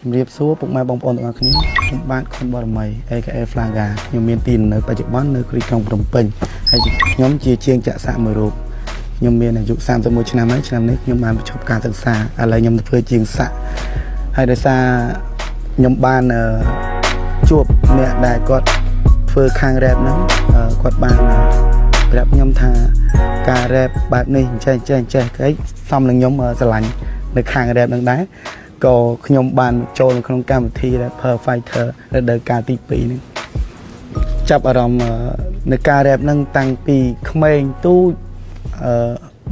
ជំរាបសួរពុកម៉ែបងប្អូនទាំងអស់គ្នា។ខ្ញុំបាទខុនបរមី AKA Flaga។ ខ្ញុំមានទីលំនៅបច្ចុប្បន្ននៅក្រុងភ្នំពេញហើយខ្ញុំជាជាងចាក់សាក់មួយរូបខ្ញុំមានអាយុ31ឆ្នាំហើយឆ្នាំនេះខ្ញុំបានបញ្ចប់ការសិក្សាឥឡូវខ្ញុំធ្វើជាងសាក់ហើយដោយសារខ្ញុំបានអឺជួបអ្នកដែលគាត់ធ្វើខាង rap ហ្នឹងគាត់បានប្រាប់ខ្ញុំថាការ rap បែបនេះអញ្ចេះអញ្ចេះអញ្ចេះគេសំនឹងខ្ញុំស្រឡាញ់នៅខាង rap ហ្នឹងដែរក៏ខ្ញុំបានចូលនៅក្នុងកម្មវិធី Rapper Fighter រដូវកាលទី2ហ្នឹងចាប់អារម្មណ៍នៅការ rap ហ្នឹងតាំងពីក្មេងទូច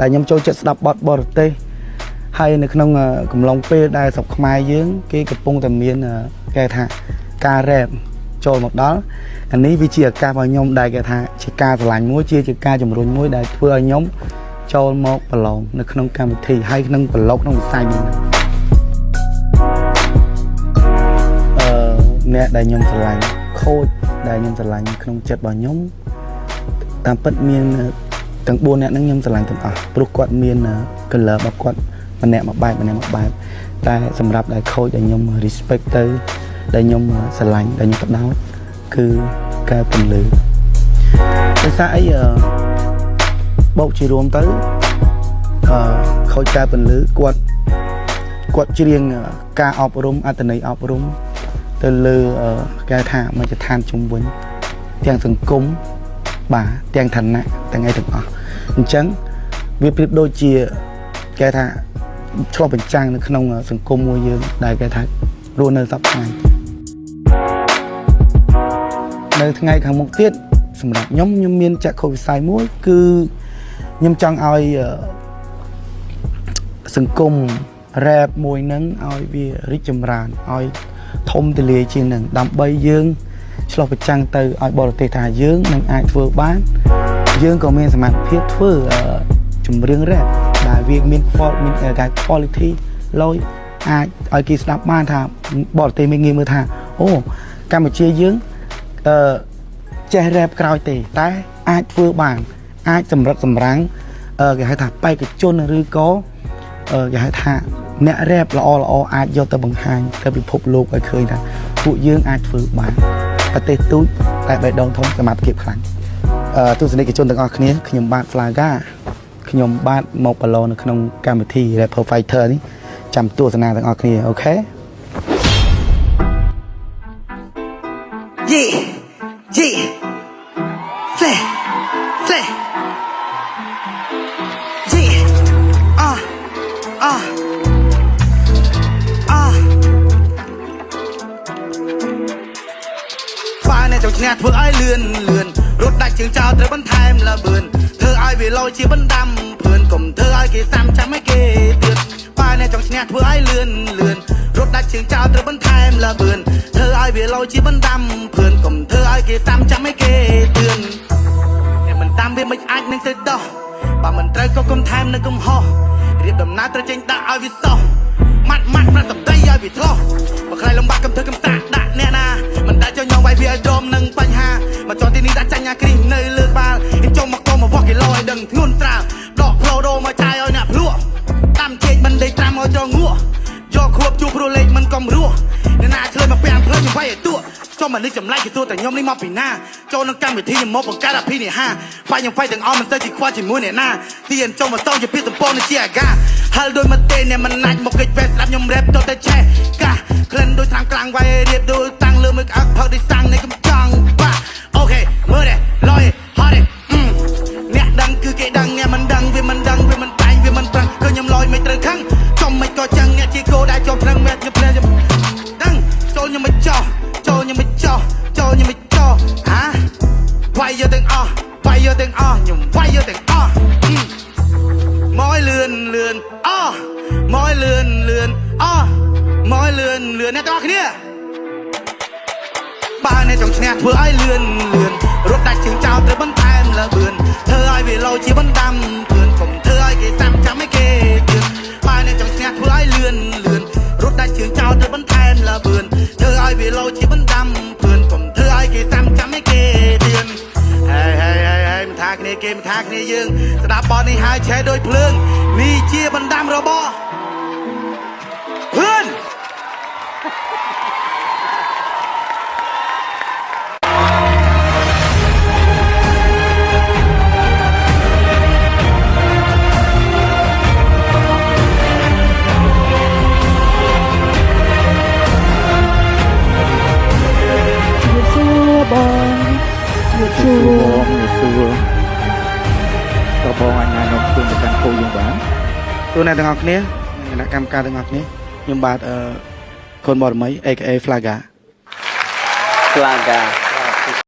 ដែលខ្ញុំចូលចិត្តស្ដាប់បទបរទេសហើយនៅក្នុងកំឡុងពេលដែលស្រុកខ្មែរយើង គេកំពុងតែមានគេថាការ rap ចូលមកដល់អានេះវាជាឱកាសរបស់ខ្ញុំដែលគេថាជាការស្រឡាញ់មួយជាជាការជំរុញមួយដែលធ្វើឲ្យខ្ញុំចូលមកប្រឡងនៅក្នុងកម្មវិធីហើយក្នុងប្រឡងក្នុងវិស័យនេះហ្នឹង អ្នកដែលខ្ញុំស្រឡាញ់coach ដែលខ្ញុំស្រឡាញ់ក្នុងចិត្តរបស់ខ្ញុំតាមពិតមានទាំង4អ្នកហ្នឹងខ្ញុំស្រឡាញ់ទាំងអស់ព្រោះគាត់មាន color របស់គាត់ម្នាក់មួយបែបម្នាក់មួយបែបតែសម្រាប់ដែល coach ដែលខ្ញុំ respect ទៅដែលខ្ញុំស្រឡាញ់ដែលខ្ញុំផ្ដោតគឺកែពន្លឺដោយសារអីបូកជារួមទៅcoach កែពន្លឺគាត់គាត់ច្រៀងការអប់រំអត្តន័យអប់រំ ទៅលើគេថាមជ្ឈដ្ឋានជំវិញទាំងសង្គមបាទទាំងឋានៈទាំងអីទាំងអស់អញ្ចឹងវាប្រៀបដូចជាគេថាឆ្លុះបញ្ចាំងនៅក្នុងសង្គមមួយយើងដែលគេថារស់នៅសប្តាហ៍នៅថ្ងៃខាងមុខទៀតសម្រាប់ខ្ញុំខ្ញុំមានចក្ខុវិស័យមួយគឺខ្ញុំចង់ឲ្យសង្គម rap មួយហ្នឹងឲ្យវារីកចម្រើនឲ្យធំទូលាយជាងនឹងដើម្បីយើងឆ្លុះបញ្ចាំងទៅឲ្យបរទេសថាយើងនឹងអាចធ្វើបាន យើងក៏មានសមត្ថភាពធ្វើចម្រៀង rap ដែលវាមាន quality មានគេ quality លយអាចឲ្យគេស្ដាប់បានថាបរទេសមានងាយមើលថាអូកម្ពុជាយើងចេះ rap ក្រោយទេតែអាចធ្វើបាន អាចសម្រិតសម្រាំងគេហៅថាបេក្ខជនឬក៏គេហៅថាអ្នក rap ល្អល្អអាចយកទៅបង្ហាញទៅពិភពលោកឲ្យឃើញថាពួកយើងអាចធ្វើបានប្រទេសទូចតែបេះដូងធំសមត្ថភាពខ្លាំងទស្សនិកជនទាំងអស់គ្នាខ្ញុំបាទ Flaga ខ្ញុំបាទមកប្រឡងនៅក្នុងកម្មវិធី Rapper Fighter នេះចាំទស្សនាទាំងអស់គ្នាOkay. Yeah. Say, say. Yeah. Uh. បើអ្នកចង់ឈ្នះធ្វើឲ្យលឿនលឿនរត់ដាច់ជើងចោលត្រូវបន្ថែមលបឿនធ្វើឲ្យវាលយជាបណ្ដាំភឿនកុំធ្វើឲ្យគេសាំចាំឲ្យគេទៀតបើអ្នកចង់ឈ្នះធ្វើឲ្យលឿនលឿនរត់ដាច់ជើងចោលត្រូវបន្ថែមលបឿនធ្វើឲ្យវាលយជាបណ្ដាំភឿនកុំធ្វើឲ្យគេសាំចាំឲ្យគេទឿនអ្នកមិនតាមវាមិនអាចនឹងទៅដោះបើមិនត្រូវក៏កុំថែមនៅកំហុសរៀបដំណើរត្រូវចេញដាក់ឲ្យវាសោះម៉ាត់ម៉ាត់ប្រាត់សម្ដីឲ្យវាឆ្លោះបើខ្លាយលំបាកកុំធ្វើកំសាកដាក់អ្នកណាមិនដែលចង់ញងវាយវាឲ្យដមនឹងបញ្ហាមកចន់ទីនេះដាក់ចាញ់អាគ្រីនៅលើក្បាលខ្ញុំចង់មកកមកវាស់គីឡូឲ្យដឹងធ្ងន់ស្រាលដកផ្លូវដូរមកចាយឲ្យអ្នកភ្លក់តាមជែកមិនដេកត្រាំឲ្យត្រងងក់យកខួបជួព្រោះលេខមិនកំរស់អ្នកណាឆ្លើយមកពាំងផ្លូវខ្ញុំវាយឲ្យទក់ចុះមកនេះចម្លែកគេសួរតែខ្ញុំនេះមកពីណាចូលក្នុងកម្មវិធីខ្ញុំមកបង្កើតអភិនិហាហ្វាយខ្ញុំហ្វាយទាំងអស់មិនសូវជាខ្វល់ជាមួយអ្នកណាទៀនចូលមកសងជាពីសម្ពងនេះជាអាកាហិលដោយមកទេអ្នកមិនណាច់មកកិច្ចវេះស្ដាប់ខ្ញុំរ៉េបទៅតែឆេះកាសក្លិនដូចត្រាំក្លាំងវាយរៀបដូចតាំងលើមួយក្អឹកផឹកដូចសាំងនៃកំចង់បា okay មើលទេលយហត់ទេអ្នកដឹងគឺគេដឹងអ្នកមិនដឹងវាមិនដឹងវាមិនតែងវាមិនប្រឹងគឺខ្ញុំលយមិនត្រូវខឹងចំមិនក៏ចឹងអ្នកជាគោដែលជាប់ប្រឹងមែនខ្ញុំភ្លែខ្ញុំដឹងចូលខ្ញុំមិនចោះចូលខ្ញុំមិនចោះចូលខ្ញុំមិនចោះហាវាយយកទាំងអស់វាយយកទាំងអស់ខ្ញុំវាយយកទាំងអស់មកឲ្យលឿនលឿនអស់មកឲ្យលឿនលឿនអស់មកឲ្យលឿនលឿនអ្នកទាំងអស់គ្នា បើអ្នកចង់ឈ្នះធ្វើឲ្យលឿនលឿនរត់ដាច់ជើងចោលត្រូវបន្ថែមលបឿនធ្វើឲ្យវាលោជាបណ្ដាំភឿនកុំធ្វើឲ្យគេសាំចាំឲ្យគេជឿបើអ្នកចង់ឈ្នះធ្វើឲ្យលឿនលឿនរត់ដាច់ជើងចោលត្រូវបន្ថែមលបឿនធ្វើឲ្យវាលោជាបណ្ដាំភឿនកុំធ្វើឲ្យគេសាំចាំឲ្យគេជឿហេហេហេហេមិនថាគ្នាគេមិនថាគ្នាយើងស្ដាប់បទនេះហើយឆេះដូចភ្លើងនេះជាបណ្ដាំរបស់ភឿន។ នាំខ្លួនទៅកាន់គោយើងបាន ទូអ្នកទាំងអស់គ្នានិងគណៈកម្មការទាំងអស់គ្នាខ្ញុំបាទអឺខុនបរមី AKA Flaga Flaga.